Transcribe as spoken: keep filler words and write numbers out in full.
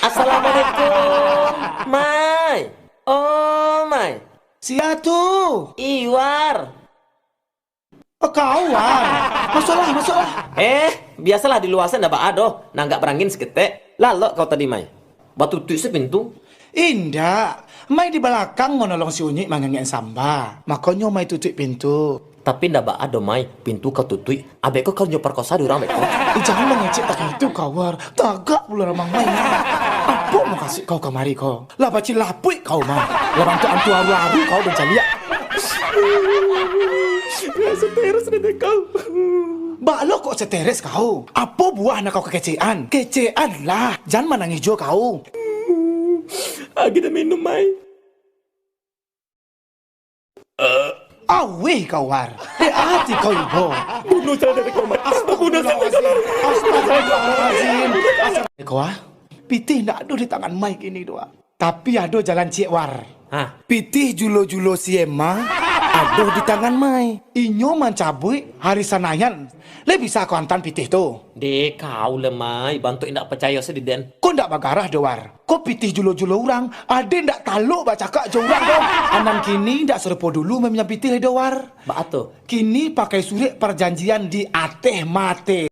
Assalamualaikum, Mai. Oh, Mai. Sia tu? Iwar. Oh, kau, War. Masuaklah, masuaklah. Eh, biasolah di lua se ndak baa doh. Nanggak barangin saketek. Lalok kau tadi, Mai. Batutuik se pintu. Indak. Mai di balakang manolong si Unyik mangangek samba. Makonyo Mai tutuik pintu. Tapi ndak baa doh, Mai. Pintu kau tutuik. Abek ko kau nyo parkosa di urang, bek ko. Eh, jangan mangecek takah itu, kau, War. Tagak pulo ramang Mai. Apo mukasuik kau kamari ko? Lah bacilapuik kau, Mai. Lah bantuak antu aru-aru kau mancaliak. Lah stres dek kau. Baa lo kok stres kau? Apo buah nan kau kakecekan? Kecekanlah. Jan manangih juo kau. Agiah den minum, Mai. Awih kau, War. Dek ati kau ibo. Bunuah sajo dek kau, Mai. Bunuah sajo dek kau, Mai. Astagfirullahalazim. Astagfirullahalazim. Kau, ah, pitih ndak ado di tangan Mai kini tu, ah. Tapi ado jalan ciek, War. Ha. Pitih julo-julo si Emma ado di tangan Mai. Inyo mancabuik hari Sanayan. Lai bisa kau antaan pitih tu? Deh, kau lah, Mai. Bantuak indak pacayo se di den. Ko ndak bagarah doh, War. Ko pitih julo-julo urang, aden ndak talok bacakak jo urang doh. Anan kini ndak sarupo dulu maminyam pitih lai doh, War. Baa tu? Kini pakai surek parjanjian di ateh mate.